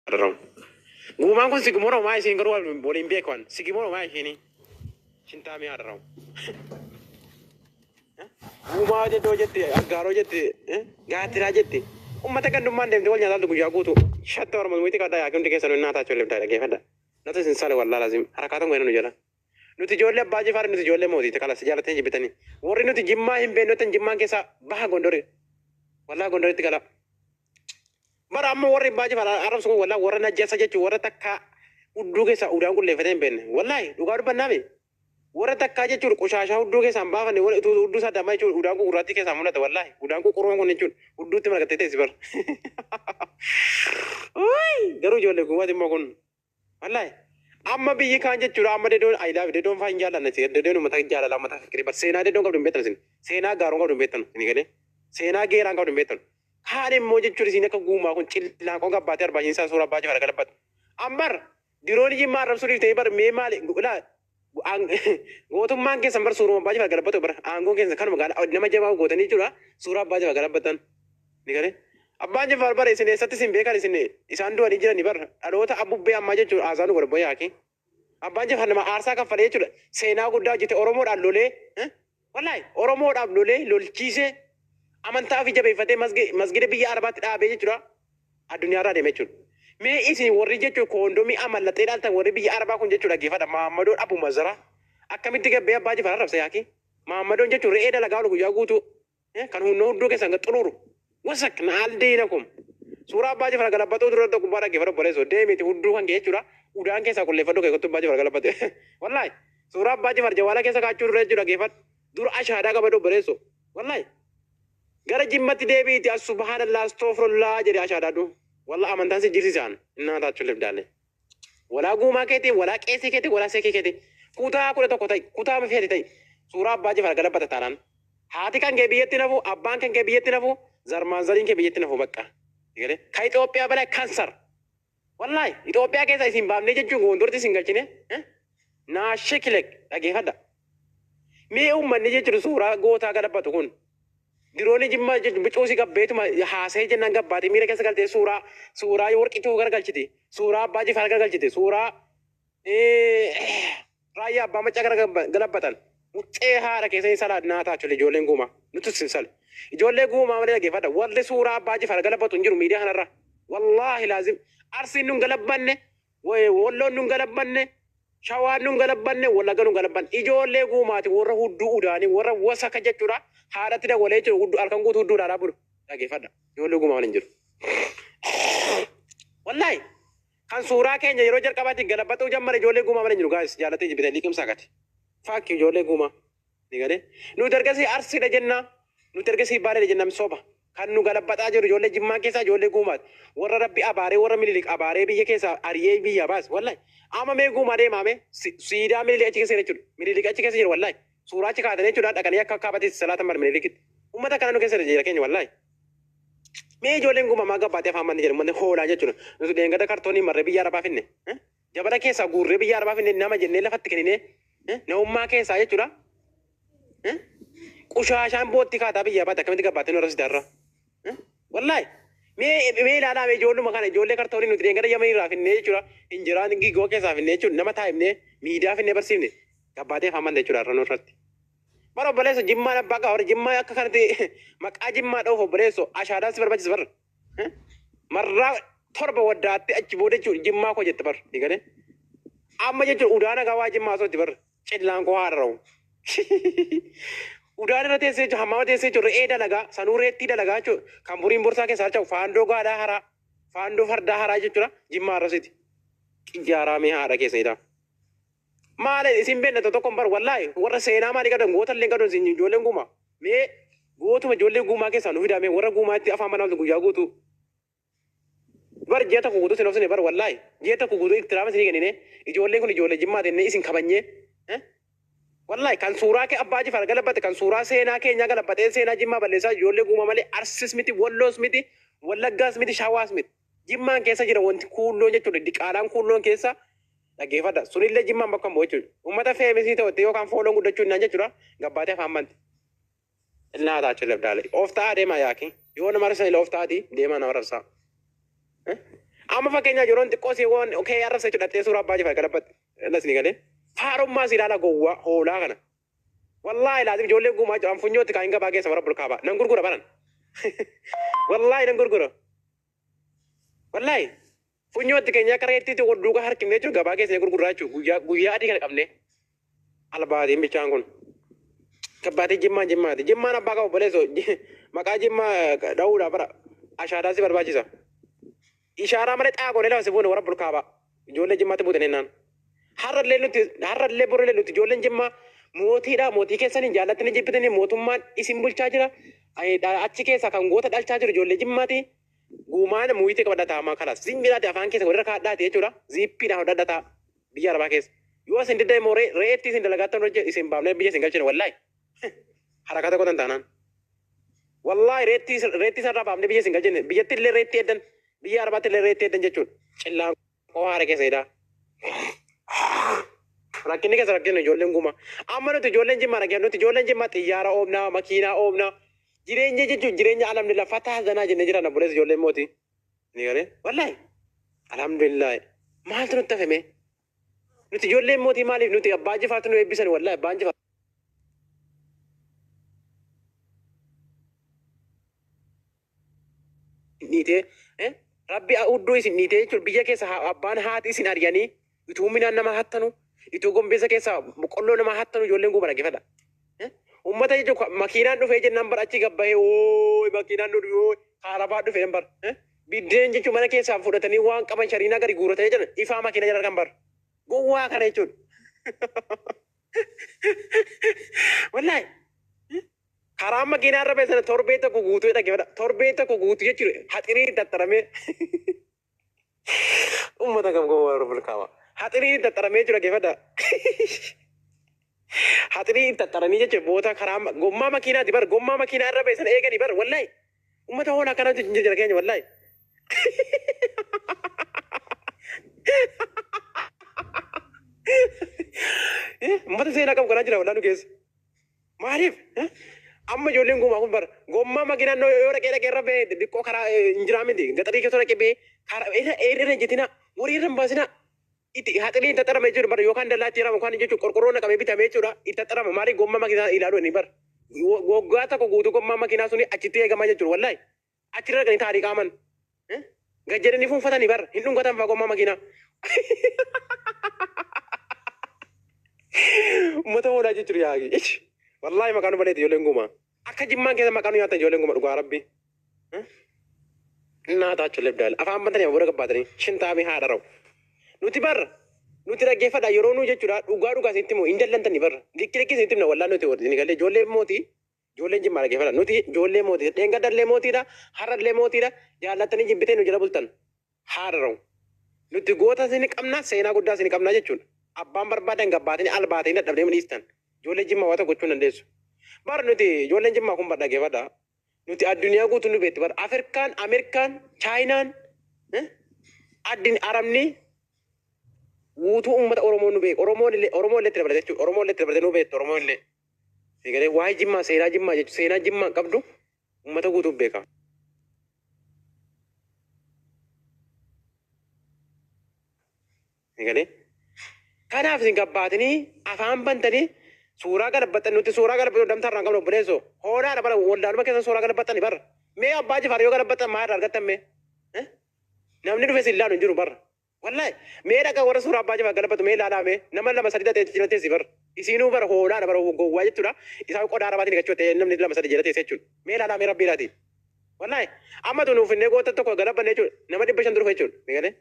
Haadharawu. Guumaan kun sigimoon homaa isiin garuu waliin beekan. Sigimoon homaa ishiin shintaamii haadharawu. Guumaa jettoo jette, aggaaroo jette, gaattiraa jette. Uummata gandummaan deemte wal nyaataa guyyaa guutuu. Shatta Oromoo wiiti kadhaa yaaqii hundi keessan innaa taachuu illee dhaggeeffadha. Natu isin sale wallaa lazim. Harakaatan goona nu jala. Nuti ijoollee abbaa jifaar, nuti ijoollee mootiiti kalas jaalatanii jibbitanii. Warri nuti Jimmaa hin beekne Jimmaan keessaa baha Gondori. Wallaa Gondoritti gala. Bara amma warri abbaa jifaar arrabsu kun wallaa warra najjasa jechuun warra takkaa hudduu keessaa udaan qulleeffatee hin beekne. Wallaahi dhugaa dubbannaami. Warra takkaa jechuun qushaashaa hudduu keessaa hin baafanne, warra hudduu isaa dammaa jechuun udaan kun gurraattii keessaa mul'ata wallaahi. Udaan kun quruun kun jechuun hudduutti margattee teessi bara. Garuu ijoollee gubaati immoo kun. Wallaahi. Amma biyyi kaan jechuudha, amma dedoon I love dedoon faa hin jaallanne, dedoon uummata jaalala, uummata fikirii bar seenaa dedoon qabdu hin beektan isin. Seenaa gaaruun qabdu hin beektan isin galee. Seenaa geeraan qabdu hin beektan. Kaan immoo jechuun isin akka guumaa kun cillaanqoo gabbaatee arbaachiinsaa suuraa abbaa jifaar galabbatu. Ambar diroon Jimmaa arrabsuu dhiiftanii bar mee maali laa gootummaan keessan bar suuruma abbaa jifaar galabbatu bar aangoon keessan kanuma gaala nama jabaa gootanii jechuudha suuraa abbaa jifaar galabbatan. Ni galee. Abbaan jifaar bar isin eessatti isin beekan, isin isaan du'anii jiranii bar dhaloota abbubbee ammaa jechuudha haasaan nu godha boyaaki. Abbaan jifaar nama aarsaa kaffalee jechuudha seenaa guddaa hojjete, Oromoodhaan lolee, wallaahi Oromoodhaaf lolee lolchiisee amantaa ofii jabeeffatee masgida biyya Arabaatti dhaabee jechuudha addunyaarraa deeme jechuudha. Mee isin warri jechuun koondomii amallaxee dhaaltan warri biyya Arabaa kun jechuudha dhaggeeffadha. Maammadoon Abu Mazaraa akkamitti gabbee abbaa jifaar arrabsa yaaki. Maammadoon jechuun re'ee dalagaa oolu guyyaa guutuu kan humna hudduu keessan gad xuruuru. Wasak na aldeena kun. Suuraa abbaa jifaar galabbatuu dura gubbaa dhaggeeffadha obboleessoo deemiti hudduu kan kee jechuudha. Udaan keessaa qulleeffadhu kee kottu abbaa jifaar galabbate. Wallaahi suuraa abbaa jifaar jawaala keessa kaachuu dura jechuudha dhaggeeffadhu. Dura ashaadaa qabadhu obboleessoo. Wallaahi. Gara Jimmatti deebiiti as subhaanallah astaghfirullah jedhe ashaadaadhu. Walla amantaan si jirsisaan innaa taachuu libdaalle. Walaa guumaa keetii, walaa qeesii keetii, walaa seekii keetii. Kutaa 11 ta'i, kutaa feeti ta'i. Suuraa abbaa jifaar galabbata taanaan. Haati kan kee biyyatti nafu, abbaan kan kee biyyatti nafu, zarmaan zariin kee biyyatti nafu bakka. Ka Itoophiyaa balaa kansar. Wallaahi Itoophiyaa keessa isin baafnee jechuun gondorti isin galchine. Naa shekilek dhageeffadha. Mee uummanni jechuun suuraa gootaa galabbatu kun. Diroonni Jimmaa jechuun bicuusi gabbeetuma haasa'ee jennaan gabbaatee miira keessa galtee suuraa warqituu garagalchiti. Suuraa abbaa jifaar garagalchiti. Suuraa raayyaa abbaa maccaa galabbatan. Muxxee haadha keessa hin salaa naa taachule ijoolleen guumaa. Nuti sin sale. Ijoollee guumaa malee dhaggeeffadha. Warri suuraa abbaa jifaar galabbatu hin jiru miidiyaa kanarra. Wallaahi laazim. Arsiin nun galabbanne, Walloon nun galabbanne, Shawaan nun galabbanne, Wallagga nun galabbanne. Ijoollee guumaati warra hudduu udaanii warra wasaka jechuudha. Haadhatti dawwalee jechuudha hudduu halkan guutuu hudduu ilaalaa bulu. Dhaggeeffadha. Ijoollee guumaa waliin jiru. Wallaahi kan suuraa keenya yeroo jalqabaatti galabbatuu jammare ijoollee guumaa malee hin jiru gaayis jaalatee jibbitee liqimsaa gati. Faakki ijoollee guumaa. Ni galee. Nuti ergasii Arsiidha jenna. Nuti ergasii Baaleedha jenna soba. Kan nu galabbaxaa jiru ijoollee Jimmaa keessaa ijoollee guumaati. Warra Rabbi abaaree, warra Minilik abaaree biyya keessaa ari'ee biyya baase. Wallahi. Amma mee guumaa deemaa mee siidaa Minilik achi keessa jira jechuudha. Minilik achi keessa jira wallahi. Suuraa achi kaatanii jechuudha dhaqanii akka kaabaatti salaatan bar Minilikitti. Uummata kana nu keessa jira keenya wallahi. Mee ijoolleen guumaa maa gabbaatee afaan manni jedhu uummanni hoolaa jechuudha. Nuti deengada kartoonii marree biyya Arabaa finne. Jabala keessaa guurree biyya Arabaa finne nama jennee lafatti kenninee namummaa keessaa jechuudha. Qushaashaan bootti kaataa biyyaa baate akkamitti gabbaatee nu arrabsite har'a? Wallaahi. Mee ilaalaa mee ijoolluma kana, ijoollee kartoonii nuti deengada Yamanii irraa finnee jechuudha. Injiraan gigoo keessaa finnee jechuudha nama taa'imnee miidiyaa finnee barsiifne gabbaatee afaan bante jechuudha har'a nurratti. Bara obboleesso Jimmaan abbaa qaba, Jimmaa akka kanatti maqaa Jimmaa dha'uuf obboleesso ashaadaan si barbaachisa bara. Marraa 7 waddaattee achi booda jechuudha Jimmaa koo jette bara. Ni galee. Amma jechuudha udaana gawaa Jimmaa osoo itti bara. Cillaan koo haadha. Udaan irra teessee jechuudha hammaama teessee jechuudha re'ee dalagaa sanuu reettii dalagaa jechuudha kan buriin borsaa keessa harca'u faandoo gaadhaa haraa faandoo fardaa haraa jechuudha Jimmaa arrabsiti. Xiyyaaraa mee haadha keessa hidhaa. Maali isin beekna tokko bar wallaahi warra seenaa maalii qabdan, goota illee qabdan isin ijoolleen guumaa. Mee gootuma ijoollee guumaa keessaa nu fidaa mee warra guumaatti afaan banaa guyyaa guutuu. Bar ji'a tokko guutuu isin obsine bar wallaahi ji'a tokko guutuu iktiraama isinii kennine, ijoolleen kun ijoollee Jimmaa jennee isin kabanyee. Wallaahi kan suuraa kee abbaa jifaar galabbate, kan suuraa seenaa keenyaa galabbatee seenaa Jimmaa balleessaa ijoollee guumaa malee Arsis miti, Walloos miti, Wallaggaas miti, Shawaas miti. Jimmaan keessa jira wanti kuulloon jechuudha, diqaalaan kuulloon keessa dhaggeeffadha. Sunillee Jimmaan bakka hin bu'u jechuudha. Uummata feemisii ta'utti yookaan fooloon guddachuu hinnaan jechuudha gabbaatee afaan banti. Illaa taachuu labdaale. Of ta'aa deemaa yaaki. Yoo nama arrabsan illee of ta'aati deemaa nama arrabsaa. Amma fakkeenyaaf yeroon xiqqoo si waan okee arrabsa jechuudha dhattee suuraa Abbaa Jifaar galabbatti. Las ni galee. Faarummaa si ilaala gowwaa hoolaa kana. Wallaahi laazim ijoolleen guumaa jiru. An funyootti kaan gabaa keessa warra bulkaabaa. Nan gurgura baran. Wallaahi nan gurgura. Wallaahi. Funyootti keenya akka reettiitti wal duukaa harkifnee jechuudha gabaa keessa gurgurraa jechuudha. Guyyaa guyyaa adii kana qabnee. Albaatiin bichaan kun. Kabbaatee jimmaan jimmaati. Jimmaan abbaa qabu obboleessoo maqaa jimmaa dha'uudhaaf bara ashaadaa si barbaachisa. Ishaaraa malee xaagolee lafa si buune warra bulkaabaa. Ijoollee jimmaatti buute nennaan. Har'allee nuti har'allee borullee nuti ijoolleen jimmaa mootiidha. Mootii keessanii jaallattanii jibbitanii mootummaan isin bulchaa jira. Achi keessa kan goota dhalchaa jiru ijoollee jimmaati. Guumaan muyitii qabadhataa ammaa kalas. Zimmiidhaati afaan keessa walirra kaadhaati jechuudha. Ziippiidhaan hodhadhataa biyya arabaa keessa. Yoo isin didda immoo re'eetti isin dalagaattan hojje isin baafnee biyya isin galchine wallaahi. Harakata qotan taanaan. Wallaahi reettii reettii sarara baafnee biyya isin galchine biyyatti illee reettii eddan biyya arabaatti illee reettii eddan jechuudha. Cillaan qofaa haara keessa hidhaa. Rakkinni keessa rakkinni ijoolleen gumaa. Amma nuti ijoolleen jimmaa dhagee nuti ijoolleen jimmaa xiyyaara oomnaa makiinaa oomnaa jireenya jechuun jireenya alhamdulillah fataa zanaa jennee jiran obboleessa ijoolleen mootii. Ni galee wallaahi alhamdulillah maaltu nutti hafe mee? Nuti ijoolleen mootii maaliif nuti abbaa jifaatu nu eebbisan wallaahi abbaan jifaar. Dhiitee rabbi hudduu isin dhiitee jechuun biyya keessa abbaan haati isin ari'anii utuu midhaan nama hattanu utuu gombeessa keessa boqqolloo nama hattanu ijoolleen guba dhaggeeffadha. Uummata jechuun makiinaan dhufee jennaan bara achi gabbahee ooy makiinaan nu dhufee ooy kaarabaa dhufee bar biddeen jechuun mana keessaa fudhatanii waan qaban shariinaa gadi guuratanii jiran ifaa makiina jala argan bar gowwaa kana jechuun. Wallaahi karaa makiinaa irra ba'e sana torbee tokko guutuu dhaggeeffadha. Torbee tokko guutuu jechuun haxirii tattaramee uummata kam gowwaa warra bulkaama. Haxirii tattaramee jiru dhaggeeffadha. Haxirii tattaranii jechuun boota karaa gommaa makiinaati bar gommaa makiinaa irra ba'e sana eeganii bar wallaahi uummata hoolaa kanatu jira keenya wallaahi. Uummata seenaa qabu kanaa jira wallaahi nu keessa. Maaliif? Amma ijoolleen gumaa kun bara gommaa makiinaa yoo dhaqee dhaqee irra ba'e xiqqoo karaa hin jiraa miti gaxarii keessa dhaqee ba'e karaa irra irra ejjetina horii irra hin baasinaa. Itti haxirii itti xaxarame jechuudha bara yookaan dallaatti jedhama yookaan jechuudha qorqorroon naqamee bitamee jechuudha itti xaxarama maaliif gommaa makiinaa ilaaluu inni bara. Waggaa tokko guutuu gommaa makiinaa suni achitti eegamaa jechuudha wallaahi. Achirra dhaqanii taa'anii qaaman. Gad jedhanii fuunfatanii bara hin dhungatan fa'aa gommaa makiinaa. Uummata hoolaa jechuudha yaagi. Wallaahi maqaan nu baleeti ijoolleen gumaa. Akka jimmaan keessa maqaan nu nyaatan ijoolleen gumaa dhugaa rabbi. Naataachuu lebdaal afaan bantanii booda gabbaatanii shintaamii haadha rawu. Nuti barra nuti dhaggeeffadha yeroo nu jechuudha dhugaa dhugaa isinitti himu hin dallantanii barra likki likki isinitti himna wallaa nuti warri galee ijoollee mootii ijoolleen jimmaa dhaggeeffadha nuti ijoollee mootii dheengadallee mootiidha har'allee mootiidha jaallattanii jibbitee nu jala bultan haadha rawu. Nuti goota isin qabna seenaa guddaa isin qabna jechuudha. Abbaan barbaadan gabbaatanii albaatanii dadhabdee dhiistan ijoollee jimmaa waa tokko gochuu hin dandeessu. Bara nuti ijoolleen jimmaa kun bar dhaggeeffadha. Nuti addunyaa guutuu nu beekti bara Afrikaan, Ameerikaan, Chaayinaan, addin Arabni guutuu uummata Oromoo nu beeku. Oromoon illee Oromoo illee itti dabalate jechuudha. Oromoo illee itti dabalate nu beektu Oromoo illee. Egalee waa'ee jimmaa seenaa jimmaa jechuudha. Seenaa jimmaa qabdu uummata guutuu beeka. Egalee kanaaf isin gabbaatanii afaan bantanii suuraa galabbattan nuti suuraa galabbatu damta irraan qabnu obboleessoo hoolaadha bara wallaaluma keessan suuraa galabbattani bara mee abbaa jifaar yoo galabbattan maa irraa argattan mee namni dhufe isin ilaalu hin jiru bara wallahi mee dhaqa warra suuraa abbaa jifaar galabbatu mee ilaalaa mee nama lama sadi ta'e jala teessi bara isinuu bara hoolaadha bara gowwaa jechuudha isaan qodaa arabaatiin gachuu ta'e namni lama sadi jala teesse jechuudha mee ilaalaa mee rabbiidhaati wallahi amma tu nuuf innee goota tokko galabbanne jechuudha nama 500 dhufe jechuudha ni galee.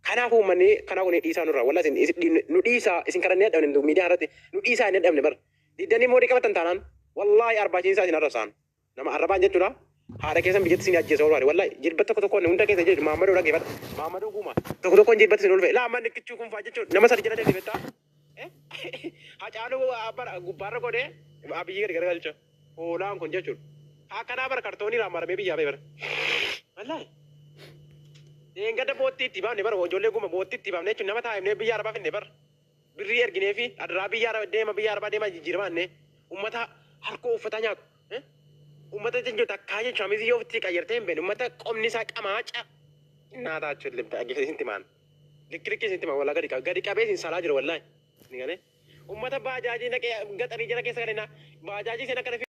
Kanaaf uummanni kanaa kun dhiisaa nurraa wallahi isin nu dhiisaa isin kadhannee dadhabne miidiyaa irratti nu dhiisaa hin dadhabne bara diddanii moorii qabatan taanaan wallahi arbaachiinsaa isin arrabsaan nama arrabaan jechuudha haadha keessan biyyatti isin ajjeesa barbaade wallahi jilba tokko tokkoon hunda keessa jechuudha Maammadoo dhaggeeffadha Maammadoo guuma tokko tokkoon jilbatti isin ulfe laa manni kichuu kun faa jechuudha nama sadi jala teessi bettaa Hacaaluu bara gubbaarra godhee Abiyyi gadi garagalcha hoolaan kun jechuudha akkanaa bara kartoonii irraa maramee biyyaa ba'e bara wallahi. Dheengadda boottii itti baafne bara ijoollee guma boottii itti baafne jechuun nama taa'imnee biyya arabaa finne bara. Birrii erginee fi adaraa biyya arabaa deema biyya arabaa deema jijjiiramaanne uummata harkoo uffataa nyaatu. Uummata jechuun takkaa jechuun shamizii yoo ofitti qayyartee hin beekne uummata qomni isaa qamaaca. Naataachuun libda dhaggeeffate isin timaan. Likki likki isin timaan wallaa gadi qaba. Gadi qabee isin salaa jiru wallaahi. Ni galee. Ummata baajaajii naqee gaxarii jala keessa galee na baajaajii isin akkana.